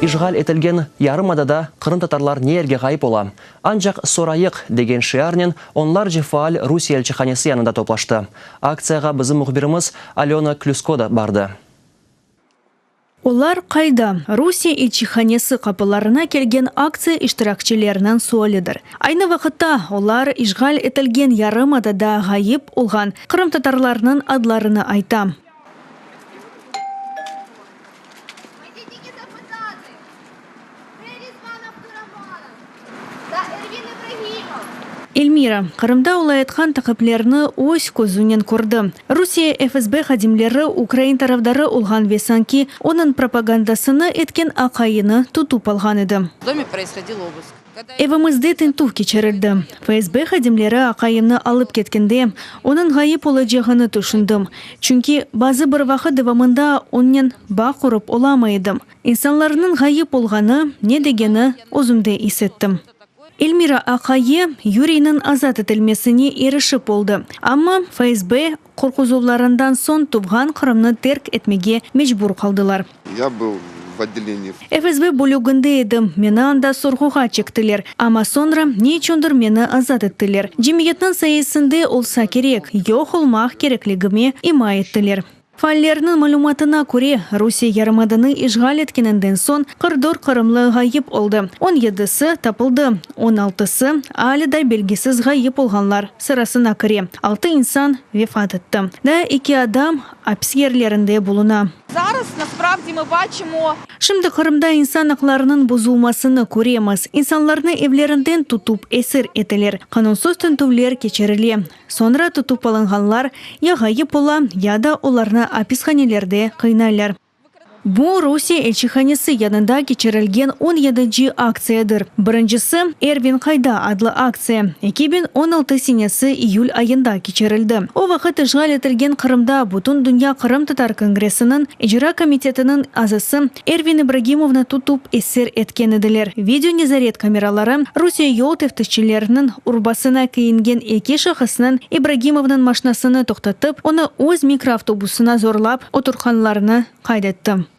İşğal etilgen yarımadada qırımtatarlar ne yerge ğayıp ola? Ancaq sorayıq! degen şiarnen onlarca faal Rusiye elçihanesi yanında toplaştı. Aktsiyağa bizim mühbirimiz Alöna Klüsko da bardı. Olar qayda? Rusiye elçihanesi qapılarına kelgen aktsiya iştirakçileriniñ sualidir. Aynı vaqıtta, olar işğal etilgen yarımadada ğayıp olğan qırımtatarlarnıñ adlarını ayta. Elmira, Qırımda olayatqan taqiplerni öz közünen kördi. Rusiye FSB hadimleri ukrain tarafdarı olğan ve sanki onıñ propagandasını etken aqayını tutıp alğan edi. Evimizde tintüv keçirildi. FSB hadimleri aqayımnı alıp ketkende, onıñ ğayıp olacağını tüşündim. Çünki bazı bir vaqıt devamında onnen bağ qurıp olamay edim. İnsanlarnıñ ğayıp olğanı ne degeni özümde is ettim. Elmira aqayı Yuriyniñ azat etilmesine irişip oldı, amma FSB qorquzuvlarından soñ tuvğan Qırımnı terk etmege mecbur qaldılar. Ya был v otdeleniyi. FSB bölüginde edim, meni anda sorğuğa çektiler, amma soñra ne içündir meni azat ettiler. Cemiyetniñ sayesinde olsa kerek, yoq olmaq kerekligime ima ettiler. Faallerniñ malümatına köre, Rusiye yarımadanı işğal etkeninden soñ 44 qırımlı ğayıp oldı, on yedisi tapıldı, on altısı alâ da belgisiz ğayıp olğanlar sırasına kire, altı insan vefat etti, daa eki adam apis yerlerinde buluna. Şimdi Qırımda insan aqlarınıñ bozulmasını köremiz, insanlarnı evlerinden tutıp esir eteler, qanunsız tintüvler keçirile. Soñra tutıp alınğanlar ya ğayıp ola, ya da olarnı apishanelerde qıynaylar. Bu, Rusiye elçihanesi yanında keçirilgen on yedinci aktsiyadır. Birincisi, Ervin qayda adlı aktsiya 2016 senesi iyül ayında keçirildi. O vaqıt işğal etilgen Qırımda Bütündünya qırımtatar kongressiniñ icra komitetiniñ azası Ervin İbragimovnı tutıp esir etken ediler. Video nezaret kameraları Rusiye yol teftişçileriniñ urbasına kiyingen eki şahısnıñ İbragimovnıñ maşnasını toqtatıp, onı öz mikroavtobusına zorlap oturtqanlarını qayd etti.